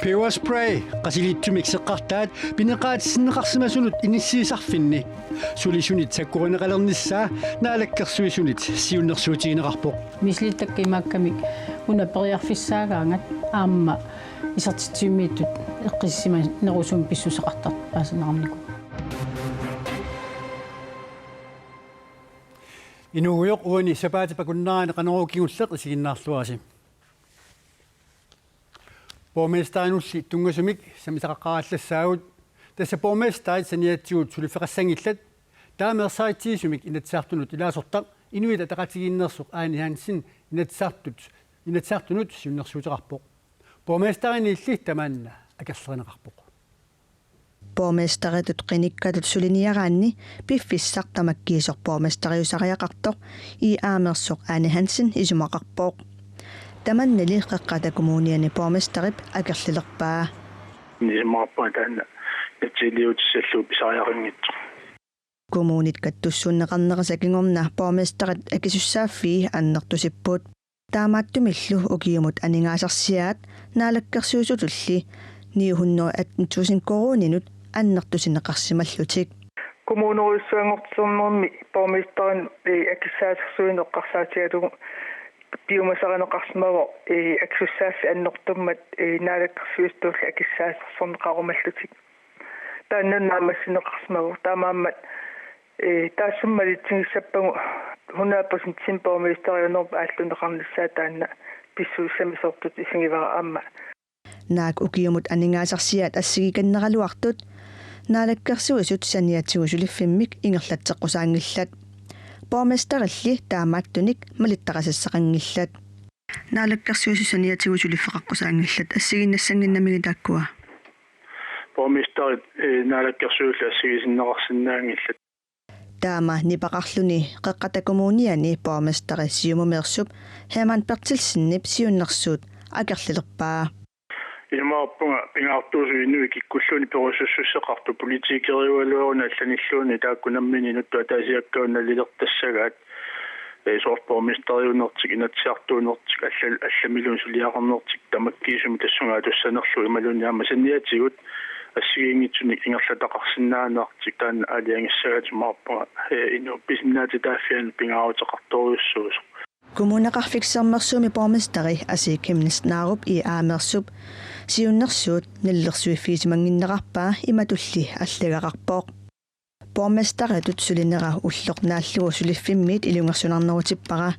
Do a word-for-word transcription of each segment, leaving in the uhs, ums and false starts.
Peberspray qasiliitsumik seqqartaat pineqaatissinneqarsimasunut inissiisarfinni sulisunit sakkorineqalernissaa Naalakkersuisunit siunnersuutigineqarpoq. Misilittakkami imaakkamik una periarfissaagaangat aamma isertitsivimmiittut eqqissisimanerusumik pissuseqartartut paasinarnikuupput. Inuugujoq, uani sapaatip akunnerani Qanorooq kingulleq isiginnaarluarisi. Borgmesterinulli tunngasumik sammisaqaqqaarallassaavut. Tassa borgmesterit saniatigut suliffeqassanngillat. Taama ersaritsigisumik Inatsisartunut ilaasortaq Inuit Ataqatigiinneersoq Ane Hansen Inatsisartut, Inatsisartunut siunnersuuteqarpoq. Borgmesterinilli tamaanna akerlerineqarpoq. Borgmesteritut qinikkatut suliniaraanni piffissaq tamakkiisoq borgmesteriusariaqartoq I A-meersoq Ane Hansen isumaqarpoq. Tamannali Qeqqata Kommuniani borgmesterip akerlilerpaa. Isumaqarpunga taanna natsiliutissallugu pisariaqanngitsoq. Kommunit kattussuunneqarnerisa kingorna borgmesterit akisussaaffii annertusipput. Taamaattumillu ukiumut aningaasarsiaat Naalakkersuisutulli ni hundrede atten tusind koruuninut annertusineqarsimallutik. Kommunerujussuanngortitsinermi borgmesterin, eh, akissaasersuineq eqqarsaatigalugu piumasarineqarsimavoq, eh, akisussaaffik annertummat, eh, Naalakkersuisutulli akissaasersorneqarumallutik. Taanna naammassineqarsimavoq, taamaammat, eh, taassuma malitsigissappagu hundrede procent borgmesteriunerup aallunneqarnissaa taanna pissusissamisoortutut isigivara aamma. Naak ukiumut aningaasarsiaat assigiikanneraluartut Naalakkersuisut saniatigut suliffimmik ingerlatseqqusaanngillat. Borgmesterilli taamaattunik malittarisassaqanngillat. Naalakkersuisut saniatigut suliffeqaqqusaanngillat, assigiinnassannginnamigit taakkua? Borgmesterit, eh, Naalakkersuisullu assigiisinneqarsinnaanngillat. Taama nipaqarluni Qeqqata Kommuniani borgmesteri Siumumeersup Hermann Berthelsenip siunnersuut akerlilerpaa. Isumaqarpunga pingaartuusut inuit kikkulluunniit perusussuseqartut, politikeriugaluaruni allanilluunniit taakku nammineq inuttut ataasiakkaanut nalilertassagaat, eh, soorlu borgmesteriunertik, Inatsisartuunertik, alla-, allamiluunniit suliaqarnertik tamakkiisumik tassunga atussanerlugu imaluunniit aamma saniatigut assigiinngitsunik ingerlataqarsinnaanertik taanna aalajangissagaat isumaqarpunga, eh, inuup pisinnaatitaaffiani pingaaruteqartorujussuusoq. Kommuneqarfik Sermersuumi borgmesteri Asii Chemnitz Narup I A-meersup siunnersuut nalilersuiffigisimannginnerarpaa imatulli allagaqarpoq. Borgmesteritut sulinera ulloq naallugu suliffimmiit ilungersunarnerutippara.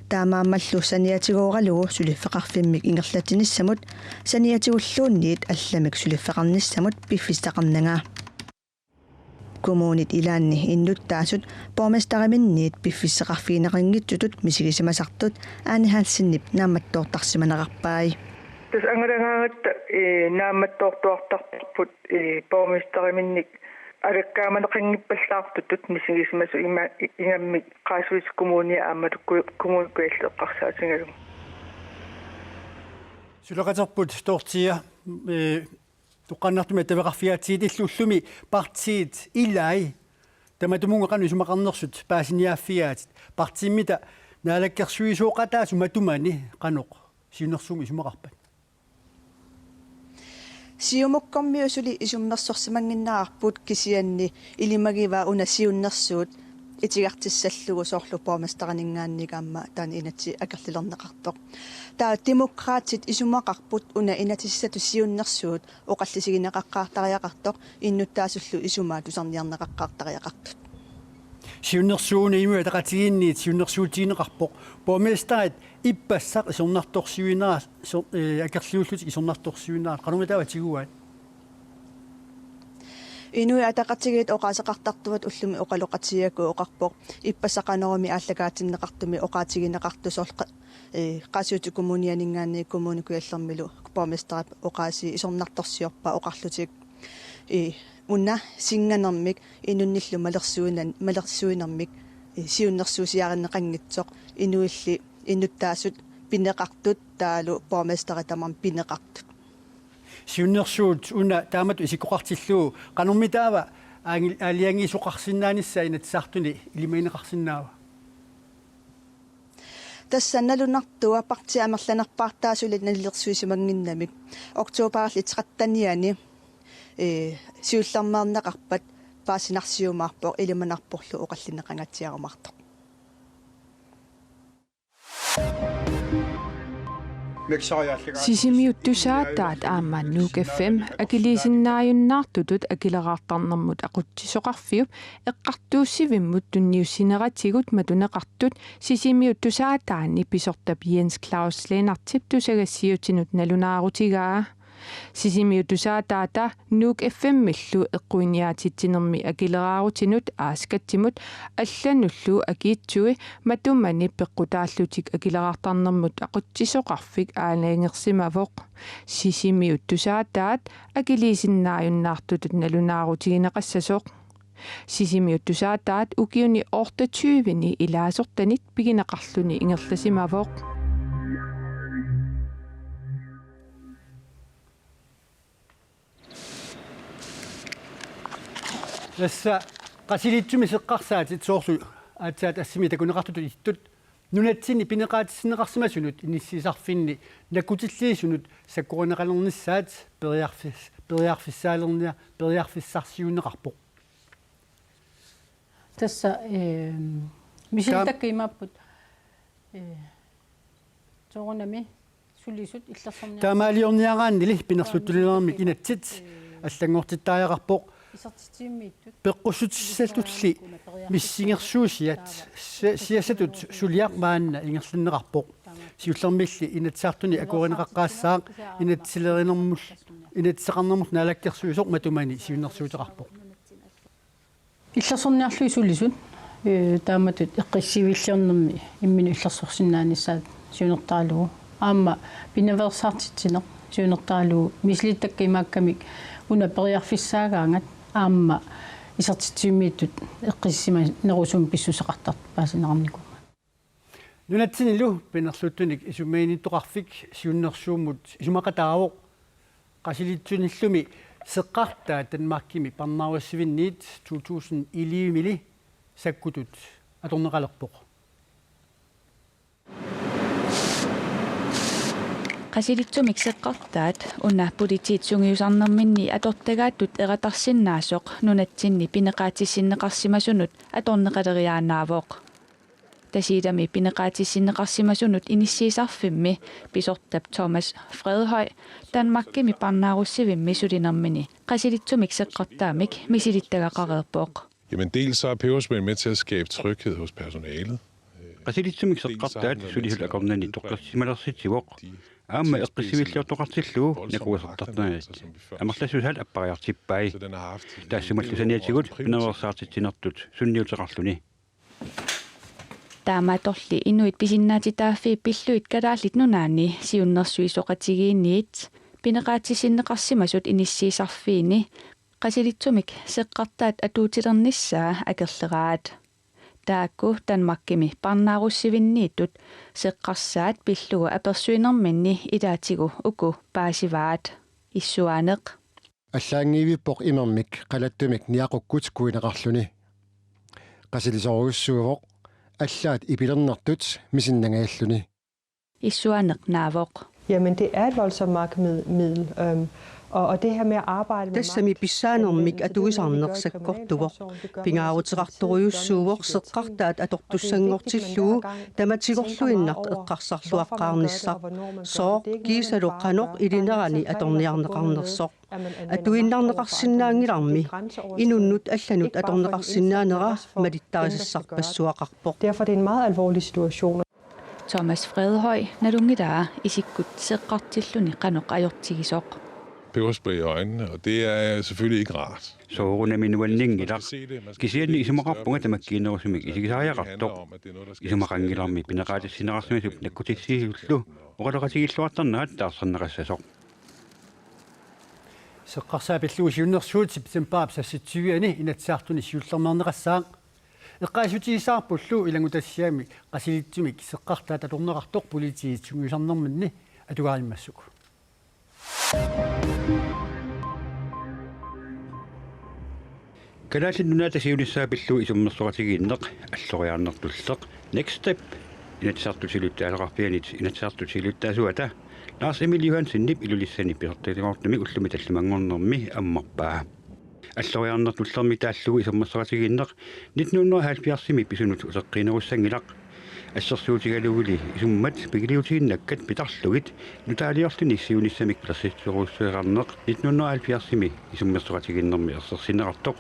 Taamaammallu saniatigooralugu suliffeqarfimmik ingerlatsinissamut saniatigulluunniit allamik suliffeqarnissamut piffissaqarnanga. Kommunit ilaanni innuttaasut borgmesteriminniit piffissaqarfigineqanngitsutut misigisimasartut Ane Hansenip naammattoortarsimanerarpai. Tassa angalagaangatta, eh, naammattoortuartarparput, eh, borgmesteriminnik alakkaamaneqanngippallaartutut misigisimasut ima-, i-, ingammik Qaasuitsup Kommunia aammalu Ku-, Kommune Kujalleq eqqarsaatigalugu. Suleqaterput Dorthea, eh, toqqaannartumik attaveqarfigaatsigit illit ullumi partiit ilaat tamatumunnga qanoq isumaqarnersut paasiniaaffigaatit. Partiimmita naalakkersuisooqataasut matumani qanoq siunnersuummik isumaqarpat? Siumukkormiut suli isummersorsimannginnerarput kisianni ilimagivaa una siunnersuut itigartissallugu soorlu borgmesterininngaanniit aamma taanna inatsit akerlilerneqartoq. Taava Demokraatit isumaqarput una inatsisissatut siunnersuut oqallisigineqaqqaartariaqartoq innuttaasullu isumaat tusarniarneqaqqaartariaqartut. Siunnersuut una Inuit Ataqatigiinniit siunnersuutigineqarpoq. Borgmesterit ippassaq isornartorsiuinera-, so-, eh, akerliullutik isornartorsiuinerat. Qanormitaava tiguaat? Inuit Ataqatigiit oqaaseqartartuat ullumi oqaloqatigigakkit oqarpoq. Ippassaq Qanoruumi aallakaatinneqartumi oqaatigineqartoq soorlu qa-, eh, Qaasuitsup Kommunianinngaanniit Kommune Kujallermilu borgmesterip oqaasii isornartorsiorpaa oqarlutik. Eh, una singanermik inunnillu malersuinan-, malersuinermik, eh, siunnersuusiarineqanngitsoq inuilli innuttaasut pineqartut taavalu borgmesterit tamarmik pineqartut. Siunnersuut una taamatut isikkoqartillugu qanormitaava aangil-, aalajangiisoqarsinnaanissaa Inatsisartuni ilimagineqarsinnaava? Tassa nalunartua partiit amerlanerpaartaat suli nalilersuisimannginnamik. Oktobarip trettenianni, ee, siullermeerneqarpat paasinarsiumaarpoq ilimanarporlu oqallinneqangaatsiarumaartoq. Sisimiuttusaataat aamma Nuuk F M akiliisinnaajunnaartutut akileraartarnermut aqutsisoqarfiup eqqartuussivimmut tunniussineratigut matuneqartut Sisimiut Tusaataanni pisortap Jens Claus Lennertip tusagassiutinut nalunaarutigaa. Sisimiut Tusaataata Nuuk F M-illu eqquiniaatitsinermi akileraarutinut aaskatsimut allanullu akiitsui matumani peqqutaallutik akileraartarnermut aqutsisoqarfik aalajangersimavoq. Sisimiut Tusaataat akiliisinnaajunnaartutut nalunaarutigineqassasoq. Sisimiut Tusaataat ukiuni otteogtyveni ilaasortanit pigineqarluni ingerlasimavoq. Tassa Qasilitsumi seqqarsaatit soorlu aatsaat assimi takuneqartutut ittut nunatsinni pineqaatissinneqarsimasunut inissiisarfinni nakkutilliisunut sakkorineqalernissaat periarfis-, periarfissaalernia-, periarfissarsiuunneqarpoq. Tassa, ehm, misilitakka Taam- imaapput, eh, soorunami sulisut illersorniar- Taamaaliorniaraannili pinerluttulinermik inatsit allanngortittariaqarpoq. Isertitsivimmiittut. Peqqussutissatulli missingersuusiat si-, siassatut suliaq maanna ingerlanneqarpoq. Siullermilli Inatsisartuni akuerineqaqqaassaaq inatsisilerinermul-, inatsiseqarnermut naalakkersuisoq matumani siunnersuuteqarpoq. Illersorniarlugit sulisut, ee, taamatut eqqissiviilliornermi imminut illersorsinnaanissaat siunertaralugu. Aamma pinaveersaartitsineq siunertaralugu misilitakka imaakkamik una periarfissaagaangat aamma isertitsivimmiittut eqqissisimanerusumik pissuseqartartut paasineqarnikuummata. Nunatsinnilu pinerluttunik isumaginnittoqarfik siunnersuummut isumaqataavoq Qasilitsunillumi seqqartaat Danmarkimi parnaarussivinniit to tusind elleve-mili sakkutut atorneqalerpoq. Qasilitsumik seqqartaat una politiit sungiusarnerminni atortagaattut eratarsinnaasoq nunatsinni pineqaatissinneqarsimasunut atorneqaleriaannaavoq. Tasiilami pineqaatissinneqarsimasunut inissiisarfimmi pisortap Thomas Fredhøj Danmarkimi parnaarussivimmi sulinermini Qasilitsumik seqqartaamik misilittagaqareerpoq. Jamen dels så er peberspray med til at skabe tryghed hos personalet. Qasilitsumik seqqartaat sulisut akornanni toqqissisimalersitsivoq. Aamma eqqissiviilliortoqartillugu nakugassartarnerit amerlassusaat appariartippai. Taassumalu saniatigut pinaveersaartitsinertut sunniuteqarluni. Taamaattorli inuit pisinnaatitaaffii pillugit Kalaallit Nunaanni siunnersuisoqatigiinniit pineqaatissinneqarsimasut inissiisarfiini Qasilitsumik seqqartaat atuutilernissaa akerleraat. Taakku Danmarkimi parnaarussivinniittut seqqarsaat pillugu apersuinerminni ilaatigut uku paasivaat. Issuaaneq. Allaanngivippoq imermik qalattumik niaqukkut kuineqarluni. Qasilisorujussuuvoq allaat ipilernertut misinnangajalluni. Issuaaneq naavoq. Jamen, det er et voldsomt magtmiddel, øhm, og, og det her med at arbejde med Tassami magt, pissaanermik jamen, altså, det er noget, vi atuisarneq gør i sakkortuvoq. Kriminalforsorgen, det gør man i Pingaaruteqartorujussuuvoq seqqartaat atortussanngortillugu tamatigorluinnaq eqqarsarluaqqaarnissaq. Sooq kiisalu qanoq ilinerani atorniarneqarnersoq. Atuinnarneqarsinnaanngilarmi inunnut allanut atorneqarsinnaanera malittarisassarpassuaqarpoq. Derfor er det en meget alvorlig situation. Thomas Fredhøj nalunngilaa isikkut seqqartilluni qanoq ajortigisoq. Peberspray i øjnene, og det er selvfølgelig ikke rart. Soorunami nuanninngilaq. Kisianni isumaqarpunga tamakkiinerusumik isigisariaqartoq. Isumaqanngilarmi pineqaatissinneqarsimasup nakkutissiisullu oqaloqatigiilluartarnerat taarserneqassasoq. Seqqarsaat pillugu siunnersuut septembarip seksogtyve-ani Inatsisartuni siullermeerneqassaaq. Eqqaasitsissutigissavarpullu ilanngutassiami Qasilitsumik seqqartaat atorneqartoq politiit sungiusarnerminni atugarimmassuk. Kalaallit Nunaata siunissaa pillugu isummersoqatigiinneq alloriarnertulleq Next Step Inatsisartut siulittaasoqarfianit Inatsisartut siulittaasuata Lars Emil Johansenip Ilulissani pisortatigoortumik ullumi tallimanngornermi ammarpaa. Alloriarneq tullermik taallugu isummersoqatigiinneq nitten hundrede og halvfjerdsimi pisunut uteqqiinerussanngilaq. Assersuutigaluguli isummat pigiliutiinnakkat pitarlugit nutaaliorluni siunissamik pilersitserujussueqarneq nitten hundrede og halvfjerdsimi isummersoqatigiinnermi ersersinneqartoq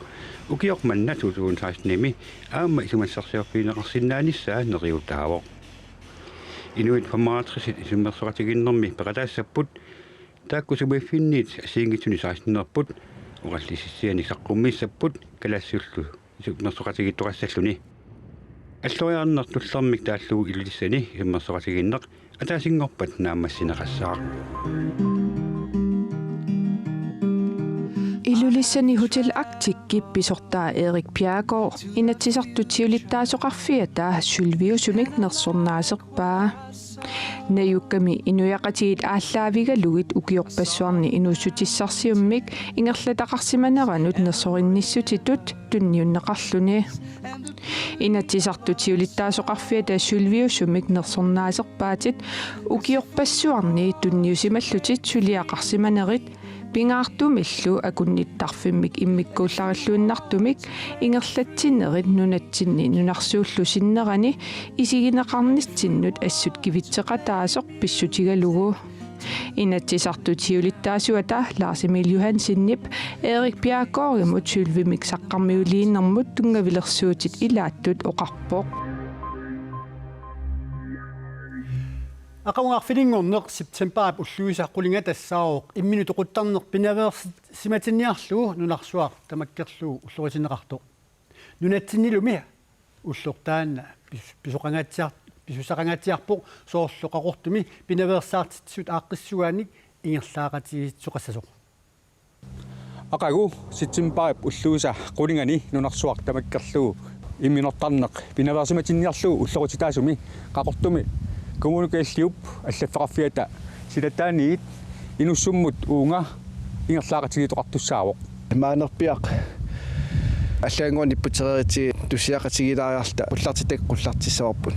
ukioq manna to tusind sekstenimi aamma isumassarsiorfigineqarsinnaanissaa neriuutaavoq. Inuit femoghalvtredsit isummersoqatigiinnermi peqataassapput, taakku sumiiffinniit assigiinngitsunik sekstenerput, oqallisissianik saqqummiissapput, kalassiullu isummersoqatigiittoqassalluni. Alloriarneq tullermik taallugu Ilulissani isummersoqatigiinneq ataasinngorpat naammassineqassaaq. Ilulissani Hotel Arctic-ip pisortaa Erik Bjerregaard Inatsisartut siulittaasoqarfiata sølviusumik nersornaaserpaa. Najukkami inuiaqatigiit aallaavigalugit ukiorpassuarni inuussutissarsiummik ingerlataqarsimaneranut nersorinnissutitut tunniunneqarluni. Inatsisartut siulittaasoqarfiata sølviusumik nersornaaserpaatit ukiorpassuarni tunniusimallutit suliaqarsimanerit pingaartumillu akunnittarfimmik immikkuullarilluinnartumik ingerlatsinerit nunatsinni nunarsuullu sinnerani isigineqarnitsinnut assut kivitseqataasoq pissutigalugu. Inatsisartut siulittaasuata Lars Emil Johansenip Erik Bjerregaardimut sølvimik saqqarmiuliinermut tunngavilersuutit ilaattut oqarpoq. Aqagu arfininngorneq septembarip ulluisa qulinga tassaavoq imminut toquttarneq pinaveersimatinniarlugu nunarsuaq tamakkerlugu ulloritinneqartoq. Nunatsinnilumi ulloq taanna pis-, pisoqangaatsiar-, pisussaqangaatsiarpoq soorlu Qaqortumi pinaveersaartitsisut aaqqissugaannik ingerlaaqatigiittoqassasoq. Aqagu septembarip ulluisa qulingani nunarsuaq tamakkerlugu imminortarneq pinaveersimatinniarlugu ullorutitaasumi Qaqortumi Kommune Kujalliup allaffeqarfiata silataaniit Inussummut uunga ingerlaaqatigiittoqartussaavoq. Maanerpiaq allaannguaq nipputereeritsi tussiaqatigiilaariarluta qullartitakka qullartissavarput.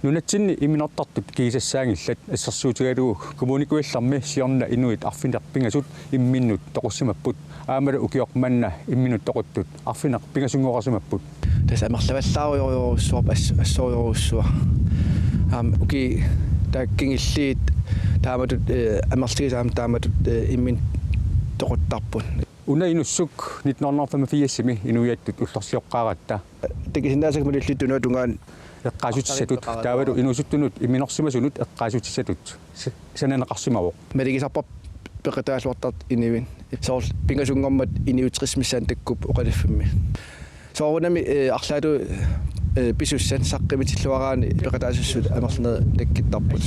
Nunatsinni imminortartut kiisassaanngillat assersuutigalugu Kommune Kujallermi siorna inuit arfineq-pingasut imminnut toqussimapput aammalu ukioq manna imminut toquttut arfineq-pingasunngorsimapput. Tassa amerlavallaarujorujussuarput as-, assorujorujussuaq. Aamma ukiut taakku kingulliit taamatut, eh, amerligisat aamma taamatut, eh, imminnut toquttarput. Una Inussuk nitten hundrede og femogfirsimi inuiattut ullorsioqqaaratta. Takusinnaasakka Malulliup Tunuata tungaanut eqqaasutissatut, taavalu inuusuttunut imminorsimasunut eqqaasutissatut s-, sananeqarsimavoq. Malugisarparput peqataalluartartut inuit. Soorlu pingasunngormat inuit tres missaanni takkupput oqaluffimmi. Soorunami, eh, arlaatigut, eh, pisussat saqqumitilluaraanni peqataasussat amerlanerit takkuttarput.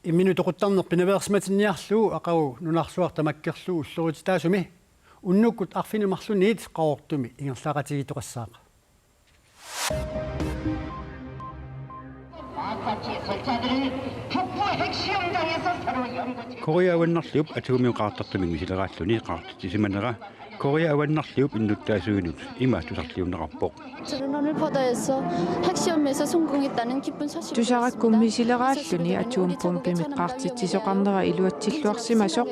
Imminut toquttarneq pinaveersimatinniarlugu aqagu nunarsuaq tamakkerlugu ullorutitaasumi unnukkut arfineq-marlunniit Qaqortumi ingerlaaqatigiittoqassaaq. Korea Avannarliup atugumiuqaartartumik misileraalluni qaartitsisimanera Korea Avannarliup innuttaasuinut ima tusarliunneqarpoq. Tusarakku misileraalluni atombombi qaartitsisoqarnera iluatsilluarsimasoq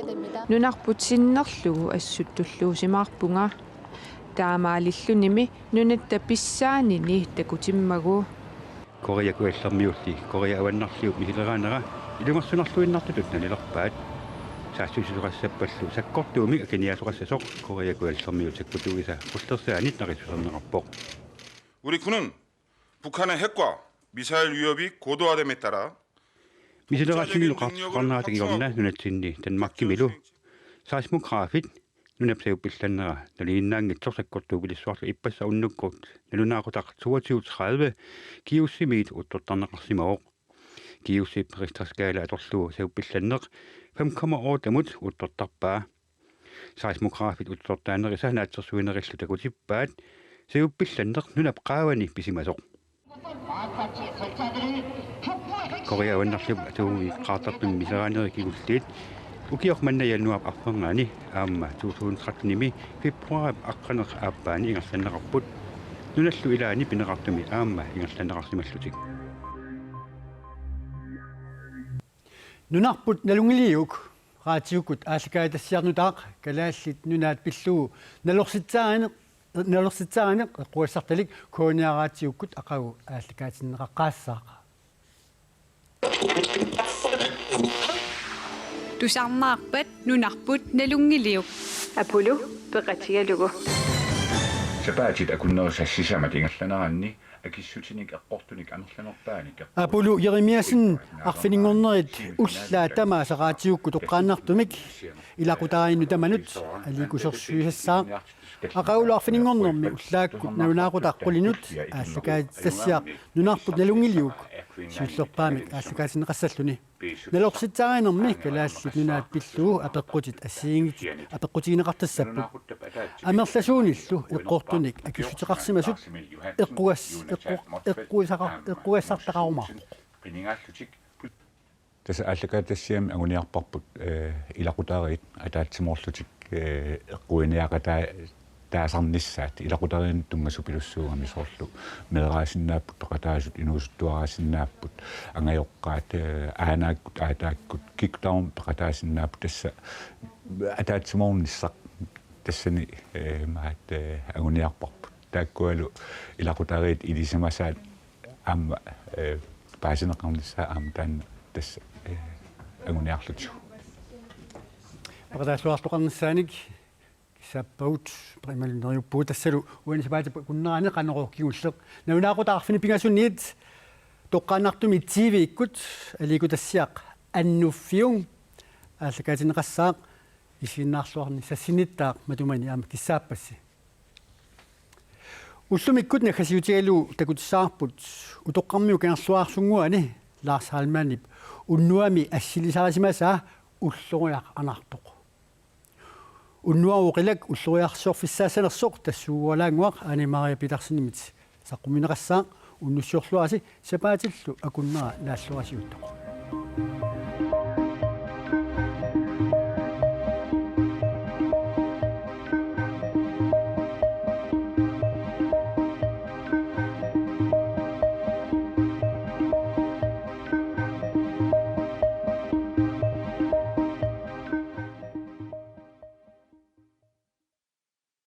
nunarput sinnerlugu assuttulluusimaarpunga. Taamaalillunimi nunatta pissaanini takutimmagu. Korea Kujallermiulli Korea Avannarliup misileraanera ilungersunarluinnartutut nalilerpaat. Saassussisoqassappallu sakkortuumik akiniaasoqassasoq Korea Kujallermiut sakkutuisa qullersaanit narissuserneqarpoq. 우리 군은 북한의 핵과 미사일 위협이 고도화됨에 따라 Misileraallunilu qaartitsisoqarnerata kingorna nunatsinni Danmarkimilu seismografit nunap sajuppillannera nalinginnaanngitsoq sakkortuupilissuarlu ippassaq unnukkut nalunaaqutaq toogtyve tredive Kiusimiit uttortarneqarsimavoq. Kiusip Richterskala atorlugu sajuppillanneq fem komma otte-mut uttortarpaa. Seismografit uttortaanerisa naatsorsuinerillu takutippaat sajuppillanneq nunap qaavani pisimasoq. Korea Avannarliup atugumiuqaartartumik misileraaneri kingulliit ukioq manna januaarip arfernanni aamma to tusind tretten-imi februaarip aqqaneq-aappaani ingerlanneqarput. Nunallu ilaanni pineqartumi aamma ingerlanneqarsimallutik. Nunarput nalunngiliuk? Raatiukkut aallakaatitassiaq nutaaq Kalaallit Nunaat pillugu nalorsitsaarineq, nalorsitsaarineq eqqugassartalik K N R-raatiukkut aqagu aallakaatinneqaqqaassaaq. Tusarnaarpat nunarput nalunngiliuk? Apulu peqatigalugu. Sapaatit akunnerisat sisamat ingerlaneranni akissutinik eqqortunik amerlanerpaanik eqqu- Apulu Jeremiassen arfininngornerit ullaat tamaasa raatiukkut toqqaannartumik ilaqutariinnut tamanut aliikkusersuisassaaq. Aqagulu arfininngornermi ullaakkut nalunaaqutaq qulinut aallakaatitassiaq nunarput nalunngiliuk siullerpaamik aallakaatinneqassalluni. Nalorsitsaarinermi Kalaallit Nunaat pillugu apeqqutit assigiinngitsut apeqqutigineqartassapput. Amerlasuunillu eqqortunik akissuteqarsimasut eqqugas-, eqqu-, eqquisaqar-, eqqugassartaqarumaarpoq. Tassa aallakaatitassiami anguniarparput, eh, ilaqutariit ataatsimoorlutik, eh, eqquiniaqataa-, taasarnissaat ilaqutariinnut tunngasuppilussuugami soorlu meeraasinnaapput peqataasut inuusuttuaraasinnaapput angajoqqaat, eh, aanaakkut aataakkut kikkut tamarmik peqataasinnaapput tassa ataatsimoornissaq tassani, eh, maat, eh, anguniarparput. Taakkualu ilaqutariit ilisimasaat aamma, eh, paasineqarnissaa aamma taanna tassa, eh, anguniarlutigu. Peqataalluartoqarnissaanik kissaappagut, imaluunniit neriuppugut tassalu uani sapaatip akunnerani Qanorooq kingulleq nalunaaqutaq arfineq-pingasunniit toqqaannartumik T V-kkut aliikkutassiaq Annuffiup aallakaatinneqassaaq isiginnaarluarnissassinnittaaq matumani aamma kissaappassi. Ullumikkut naggasiutigalugu takutissavarput Utoqqarmiut Kangerluaarsunnguani Lars Heilmannip unnuami assilisarisimasaa Ulloriaq anartoq. Unnuaq oqilak ulloriarsiorfissaassanersoq tassuugualaannguaq Ane Marie Petersenimit saqqummiunneqassaaq. Unnussiorluarisi sapaatillu akunnera naallorisiuttoq.